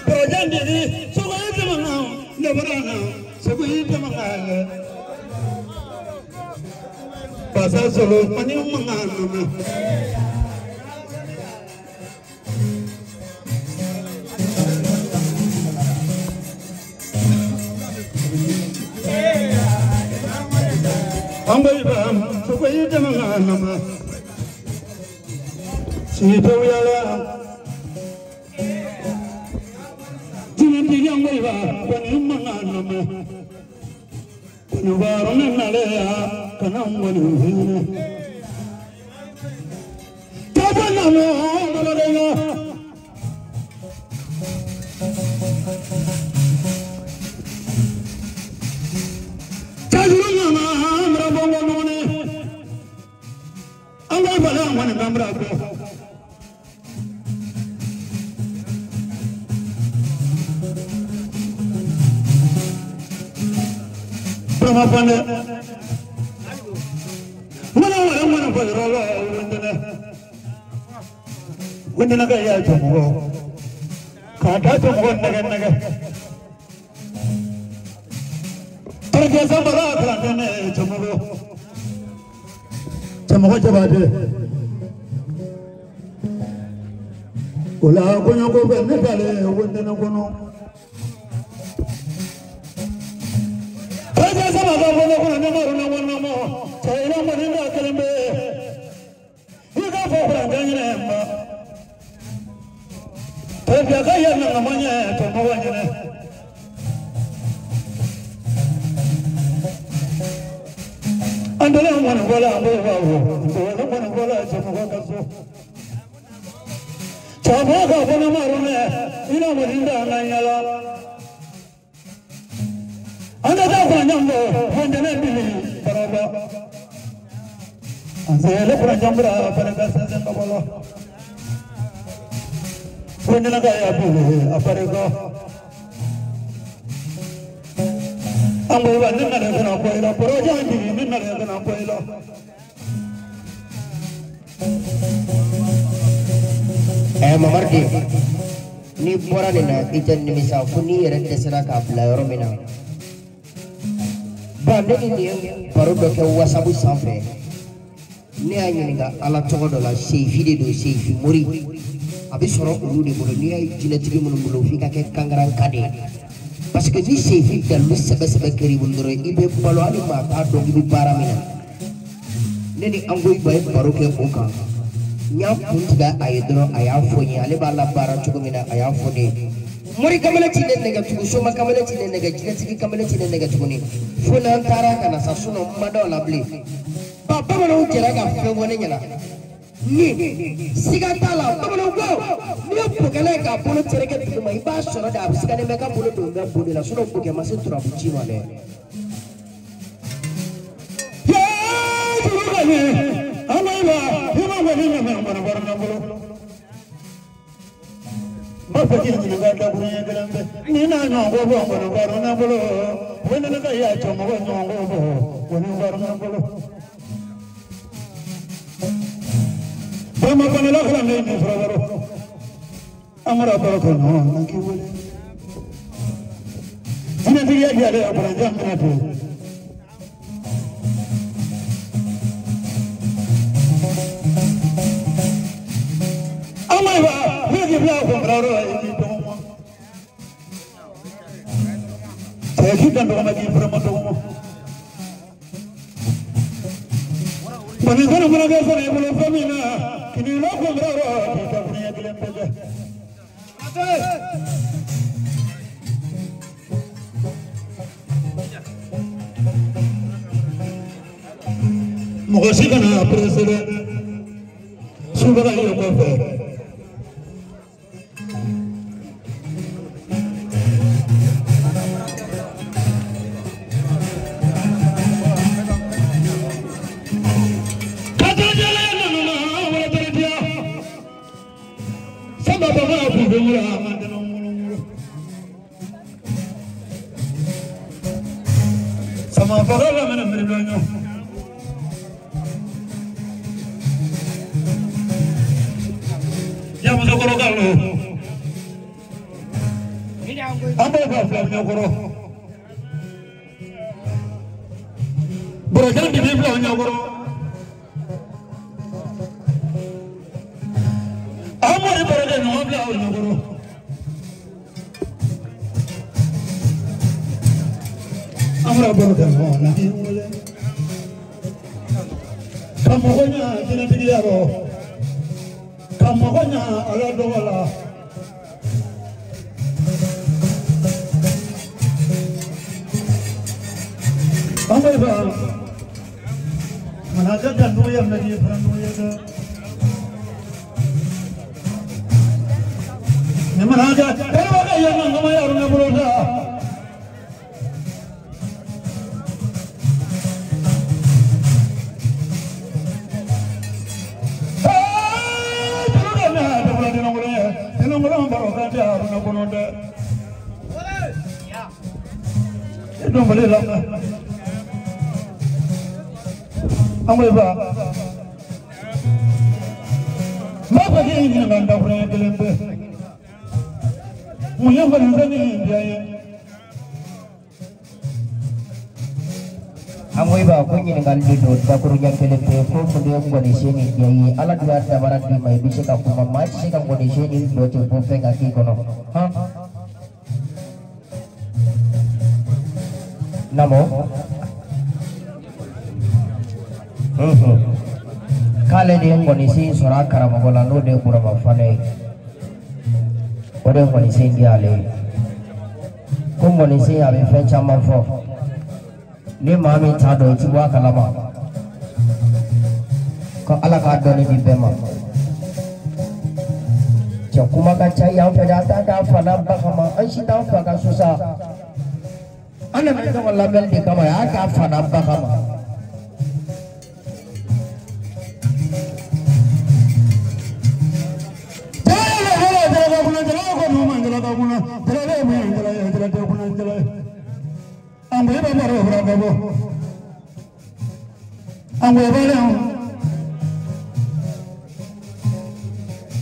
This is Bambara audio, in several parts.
Projandiri sogo yitama lebrana sogo yitama Pasa solo mani mangana Ambay bam sogo yitama Sito yala Tinti ambay ba mani mangana Kunu barona nalea kanam wani hine Tabana no balaleya Tajuruna ma amra bongo none Ambay bala wani amra ko Brahma pande Mana mana wala wendena wendena ka ya chomo ka ta chomo naga naga tarke sambara khrane chomo chomo jabade ola kono ko benne dale wendena kono tarke sambara kono kono ne maru na wonna mo chaira maninda kalembe Ika fokra ganyene ma Tebya kaya na manye to mawanyene Andala mwana wala mwa andala mwana wala chomo kaso Chomo ka bona marune ina maninda nganyala Andala kwa nyambo wendene bili baraba Anzele kura jambra paraka sazemba bolo Wendena kaya bili apareko Ambo ninna le kana koila poroja ndi ninna le kana koila Mamardi ni bɔra nin na i tɛ nimisa fo n'i yɛrɛ dɛsɛra k'a bila yɔrɔ min na ba ne ni nin ye baro dɔ kɛ WhatsApp sanfɛ ne y'a ɲininka ala tɔgɔ dɔ la sefi de don sefi mori a bɛ sɔrɔ olu de bolo n'i y'a ye jinɛtigi minnu bolo f'i ka kɛ kankaranka de ye parce que ni sefi dalilu sɛbɛ sɛbɛ kɛr'i bolo dɔrɔn i bɛ balo hali maa t'a dɔn k'i bɛ baara min na ne ni Angoyiba ye baro kɛ o kan n y'a kun tigɛ a ye dɔrɔn a y'a fɔ n ye ale b'a la baara cogo min na a y'a fɔ ne ye mori kamalen ti ne nɛgɛ tugun soma kamalen ti ne nɛgɛ jinɛtigi kamalen ti ne nɛgɛ tuguni fo n'an taara ka na sa sinɔn n ma da o la bilen ba bamananw jɛra ka fɛn fɔ ne ɲɛna ni siga t'a la bamananw ko n'i ye bokɛla ye k'a bolo tereke duguma i b'a sɔrɔ de a bɛ sigalen bɛ ka bolo don bɛ bo de la sinɔn bokɛ ma se turabu ci ma dɛ. An b'o fɔ filaw ɲɛkɔrɔ. Bɔrɔjan dibi filaw ɲɛkɔrɔ. An b'o ni bɔrɔkɛ ɲɔgɔn filaw ɲɛkɔrɔ. An bɔra bɔrɔkɛ ɲɔgɔn na k'i wele. Ka mɔgɔ ɲa jinɛtigiya rɔ. Ka mɔgɔ ɲa Ala dɔgɔ la. An bɛ fa manajɛ ka n'o ye mɛ fana n'o ye dɛ. Ni manajɛ kɛlɛba ka yan nka ma yɔrɔ ne bolo sa. Tɛnɛngolo baro ka di Haruna kɔnɔ dɛ. E dɔn bali la. An ko fa. N b'a fɛ k'i ɲininka n dakuruɲɛ kelen pe. Mun ye fɔlifɛn ni diya ye? An ko i b'a ko ɲininkali de don dakuruɲɛ kelen pe ko mun de ye ngɔnisen ni diya ye? Ala dun y'a dabara d'i ma i bɛ se ka kuma maa tɛ se ka ngɔnisen ni dɔ ten ko fɛn ka k'i kɔnɔ. Han? Namo? K'ale de ye ngɔnisen sɔrɔ a karamɔgɔ la n'o de ye Burama Fane ye. O de ye ngɔnisen di ale ye. Ko ngɔnisen a bɛ fɛn caman fɔ. Ni maa min t'a dɔn i ti bɔ a kalama. Ko Ala k'a dɔnni di bɛɛ ma. Cɛ kuma ka ca yan fɛ dɛ, an t'a k'a fa n'a ba kama, an si t'an fa ka so sa. An nana ɲɔgɔn lamɛnni de kama, a y'a k'a fa n'a ba kama.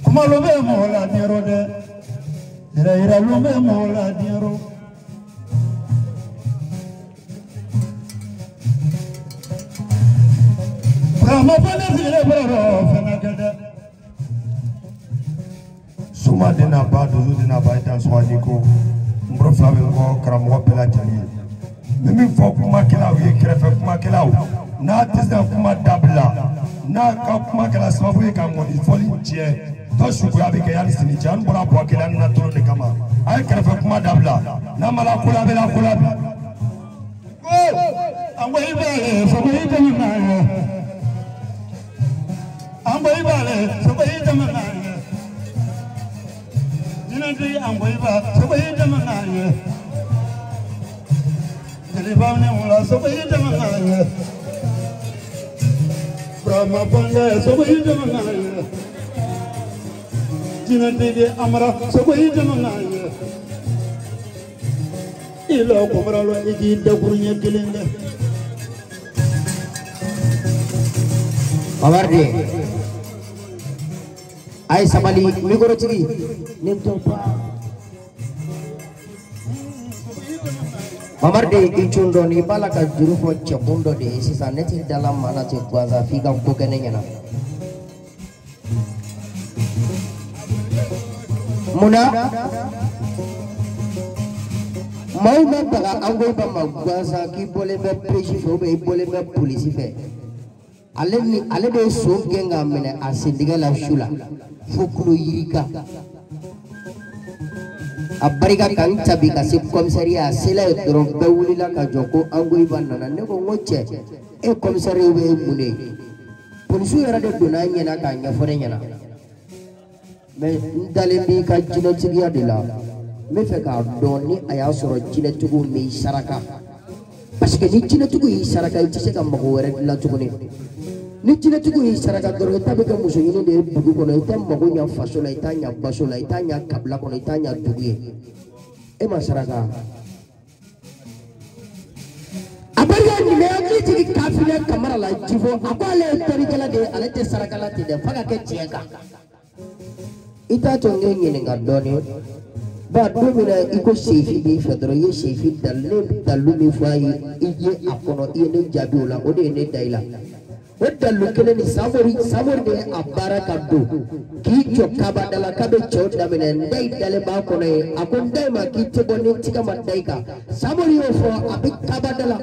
Kuma lo bɛ mɔgɔ la diɲɛ dɛ, yɛrɛ yira lo bɛ mɔgɔ la diɲɛ rɔ. Burama fana sigilen bɔra rɔ fɛn ka kɛ dɛ. Suma dina ba dusu dina ba i dan sɔgɔji ko n bolo fila bɛ n kɔ karamɔgɔ bɛɛ lajɛlen ye. N bɛ min fɔ kumakɛlaw ye kɛrɛfɛ kumakɛlaw n'a tɛ se ka kuma dabila n'a ka kuma kɛra sababu ye ka ŋɔni fɔli tiɲɛ dɔ suguya bɛ kɛ yanni sini cɛ an bɔra bɔ kelen an nana tɔrɔ de kama a ye kɛrɛfɛ kuma dabila n'a ma la ko la a bɛ la ko la bi. An ko i b'ale sogo i tɛmɛ n'a ye. An ko i b'ale sogo i tɛmɛ n'a ye. Jinɛtigi an ko i b'a sogo i tɛmɛ n'a ye. Jeliba ni wula sogo i tɛmɛ n'a ye. Burama Fane sogo i tɛmɛ n'a ye. Jinɛtigi Amara sogo i tɛmɛ n'a ye. I lɔ kɔmɔrɔ lɔ i k'i dakuruɲɛ kelen kɛ. Mamari a ye sabali mikrotigi ne tɔ ba. Mamari de i cun dɔɔni i b'a la ka juru fɔ cɛkun dɔ de ye sisan ne tɛ dala maa la ten gansan f'i ka ko kɛ ne ɲɛna. Munna maaw bɛ baga an ko i ba ma gansan k'i bɔlen bɛ pesi fɛ i bɔlen bɛ polisi fɛ. Ale ni ale de ye so gɛn k'a minɛ a sentigɛ la su la fo kulo yirika. A barika ka n tabi ka se commissariat a sela yen dɔrɔn bɛɛ wulila ka jɔ ko Angoyiba nana. Ne ko n ko cɛ e commissariat bɛ mun de ye? Polisiw yɛrɛ de donna a ɲɛna k'a ɲɛfɔ ne ɲɛna. Mais n dalen b'i ka jinɛtigiya de la. N bɛ fɛ k'a dɔn ni a y'a sɔrɔ jinɛtigiw m'i saraka. Parce que ni jinɛtigiw y'i saraka i tɛ se ka mago wɛrɛ dilan tuguni. Ni jinɛtigiw y'i saraka dɔrɔn i ta bɛ kɛ muso ɲini de ye dugu kɔnɔ, i tɛ mago ɲa faso la, i t'a ɲa baso la, i t'a ɲa kabila kɔnɔ, i t'a ɲa dugu ye. E ma saraka. A barika nin bɛ hakili jigin Kafinɛ Kamara la Jifo, a ko ale ye tɔnikɛla de ye, ale tɛ sarakala ten dɛ, f'a ka kɛ tiɲɛ kan. I t'a to n k'e ɲininka dɔɔni. Ba don min na i ko sefi b'i fɛ dɔrɔn i ye sefi dalu min fɔ a ye i ye a kɔnɔ i ye ne jaabi o la o de ye ne da i la. O dalu kelen ni Samori de ye a baara ka don k'i jɔ kabada la k'a bɛ cɛw daminɛ n da i dalen b'a kɔnɔ ye a ko n da i ma k'i tɛ bɔ ni tigɛ ma da i kan Samori y'o fɔ a bɛ kabada la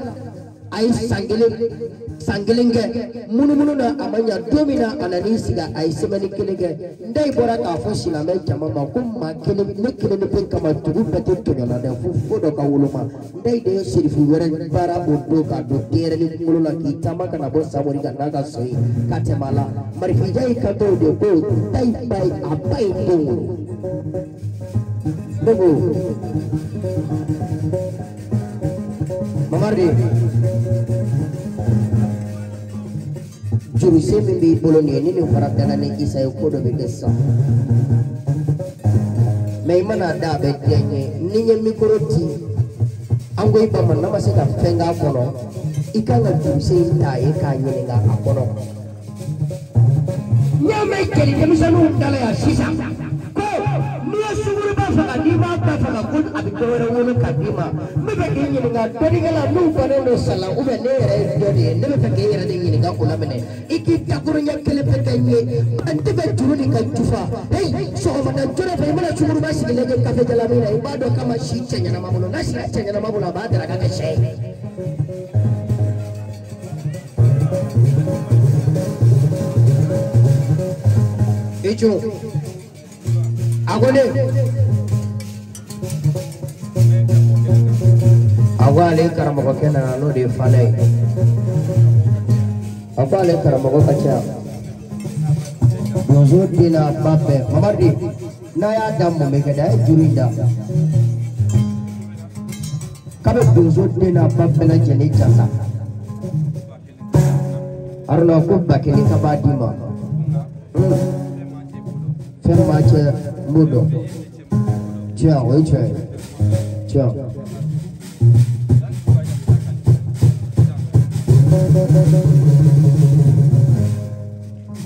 a ye san kelen kɛ munumunu na a ma ɲa don min na a nan'i sigi a ye semaine kelen kɛ n da i bɔra k'a fɔ silamɛ jama ma ko maa kelen ne kelen de pe kama dugu bɛɛ tɛ tɔɲɔ la dɛ fo dɔ ka woloma n da i de ye sirifu wɛrɛ baara o don k'a don denyɛrɛnin kunkolo la k'i taama ka na bɔ Samori kan n'a ka so ye ka tɛmɛ a la marifija y'i kanto o de ko n da i ba ye a ba ye den wolo ne ko Mamadi jurusen min b'i bolo nin ye ni nin fara dala ni Isa ye ko dɔ bɛ kɛ sisan mɛ i mana da a bɛ diya n ye ni n ye mikoro di an ko i ba ma n'a ma se ka fɛn k'a kɔnɔ i kan ka jurusen in ta a ye k'a ɲininka a kɔnɔ. N y'a mɛn jeli denmisɛnninw da la yan sisan ko n'i ye sunkuruba faga n'i b'a ba faga ko a bɛ dɔ wɛrɛ wolo k'a d'i ma n bɛ fɛ k'i ɲininka dɔnnikɛla n'u bannen don sa la ou bien ne yɛrɛ ye dɔ de ye ne bɛ fɛ k'e yɛrɛ de ɲininka o la minɛ i k'i dakuruɲɛ kelen bɛɛ kɛ n ye n tɛ fɛ juru nin ka jufa heyi sɔgɔmada joona fɛ i mana sunkuruba sigilen kɛ kafe jalamin na i b'a dɔn k'a ma si cɛ ɲɛnama bolo n'a sira cɛ ɲɛnama bolo a b'a daraka kɛ sɛ ye. I co a ko ne a ko ale karamɔgɔkɛ nana n'o de ye fana ye a ko ale karamɔgɔ ka ca donso den n'a ba bɛɛ Mamadi n'a y'a da mun bɛ kɛ dɛ a ye juru in da k'a bɛ donso den n'a ba bɛɛ lajɛlen jasa Haruna ko 1000 ka b'a d'i ma fɛn b'a cɛ n b'o dɔn tiɲɛ o ye tiɲɛ ye tiɲɛ.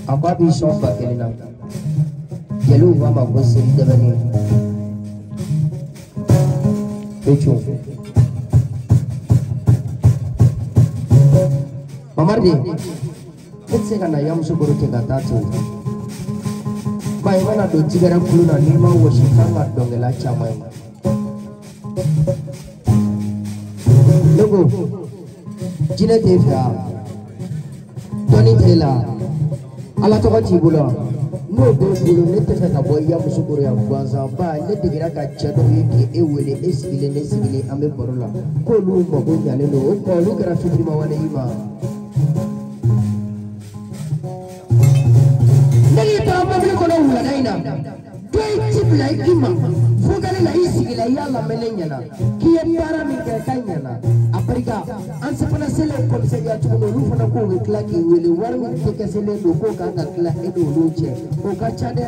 A ko a b'i sɔn 1000 na jeliw b'a ma ko seli dɛbɛnni e co Mamadi ne tɛ se ka na Yamusokoro ten ka taa ten ba i mana don tigɛrɛ kulu la n'i ma wɔsi kan ka dɔnkɛla caman ye ne ko jinɛ t'e fɛ wa dɔnni t'e la ala tɔgɔ t'i bolo wa n'o b'e bolo ne tɛ fɛ ka bɔ Yamusokoro yan gansan ba ne degera ka cɛ dɔw ye k'e wele e sigilen ne sigilen an bɛ baro la k'olu mago ɲalen don o tuma olu kɛra fitirimawale y'i ma. Ne y'i taara mobili kɔnɔ wulada in na dɔ ye ci bila i ma fokali la i sigila i y'a lamɛn ne ɲɛna k'i ye baara min kɛ k'a ɲɛna a barika an fana selen commissariat tuguni olu fana k'u bɛ tila k'i wele wari min tɛkɛselen don k'o kan ka tila e n'olu cɛ o ka ca dɛ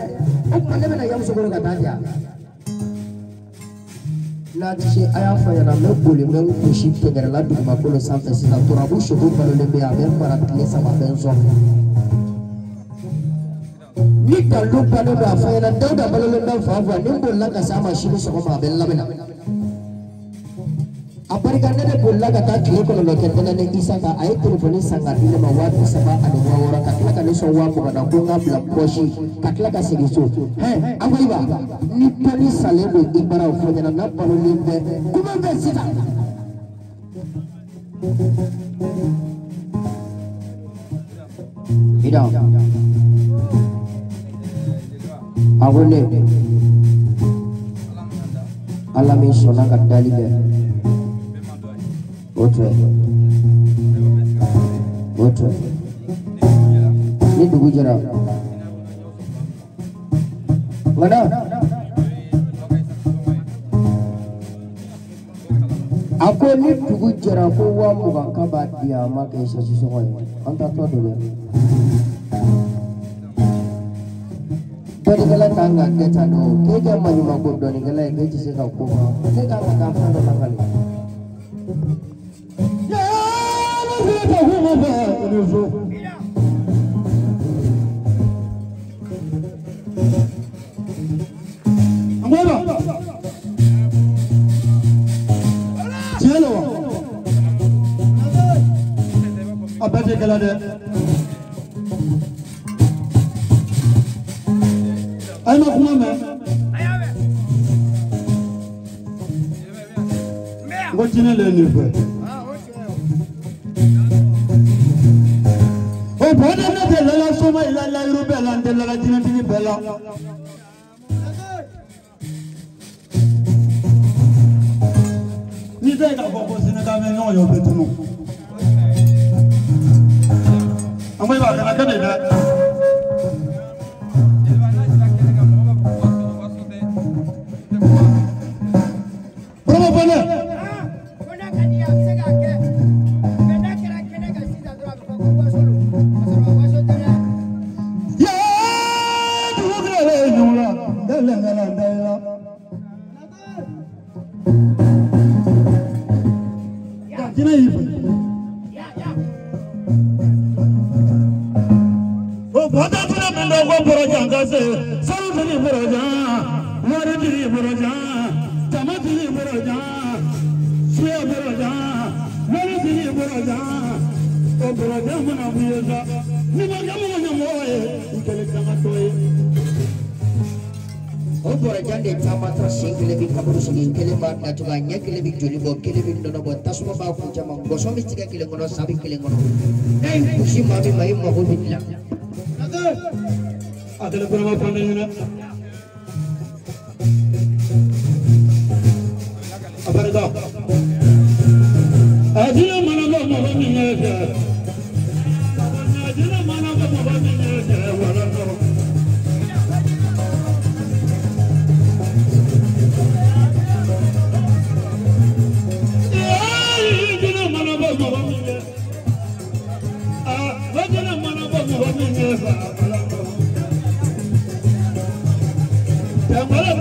o tuma ne bɛna Yamusokoro ka taa di yan n'a ti se a y'a fɔ a ɲɛna n bɛ boli n bɛ n gosi tɛgɛrɛla dugumakolo sanfɛ sisan turabu sogo balolen bɛ yen a bɛ n mara tile 3 a bɛ n sɔn. Ni dalu bannen don a fɔ ɲɛna Dawuda balolen bɛ fan fɛ ni n bolila ka s'a ma sini sɔgɔma a bɛ n lamɛn a barika ne de bolila ka taa tile 9 kɛ dɛnɛ ni Isa kan a ye telefɔni san ka di ne ma 36,000 ka tila ka ne sɔn 20,000 na ko n k'a bila pɔsi ka tila ka segin so hɛn an ko Iba ni dɔnni salen don i bara o fɔ ɲɛna n'a balolen bɛ kuma bɛ sisan. Ida a ko ne Ala min sɔnna ka dali kɛ o tɛ o tɛ ni dugu jɛra ŋana a ko ni dugu jɛra ko 20,000 k'a b'a di yan a ma kɛ sasi sɔngɔ ye an taatɔ don dɛ. Dɔnnikɛla kan ka kɛ tan nɔ k'e kɛ maɲumanko dɔnnikɛla ye k'e tɛ se ka ko ma ne kan ka taa fɛn dɔ lakale. Tiɲɛ don wa? A bɛɛ tɛ kɛlɛ dɛ. A ye ma kuma mɛn. N ko jinɛ le ye nin fɛ. O bɔden ne tɛ lala soma i la layiru bɛɛ la n tɛ lala jinɛtigi bɛɛ la. N'i tɛ k'a fɔ ko sini k'an bɛ ɲɔgɔn ye o bɛ tunun. An ko i b'a kana kɛ ten dɛ. Burama Fane. Yaa dugu tilalen ɲɔgɔn la n tɛ la. Jinɛ y'i fɛ. O bɔtɔ jinɛ min dɔn ko bɔrɔjan ka se sanu tigi bɔrɔjan wari tigi bɔrɔjan jama tigi bɔrɔjan suya bɔrɔjan wari tigi bɔrɔjan o bɔrɔjan mana f'i ye sa n'i ma kɛ mɔgɔ ɲɛmɔgɔ ye i kɛlen dangatɔ ye. O bɔrɔjan de taamatɔ sen kelen bɛ kaburu sigi kelen b'a datugu a ɲɛ kelen bɛ joli bɔ kelen bɛ nɔnɔ bɔ tasuma b'a kun caman gɔsɔn bɛ tigɛ kelen kɔnɔ sa bɛ kelen kɔnɔ n'a y'i gosi maa min ma i mago bɛ dilan. A kɛlen Burama Fane ɲɛna. A barika. A jinɛ mana bɔ mɔgɔ min ɲɛ fɛ. A jinɛ mana bɔ mɔgɔ min ɲɛ fɛ wala nɔ. Jinɛ mana bɔ mɔgɔ min ɲɛ. A jinɛ mana bɔ mɔgɔ min ɲɛ fɛ wala nɔ. Jangolo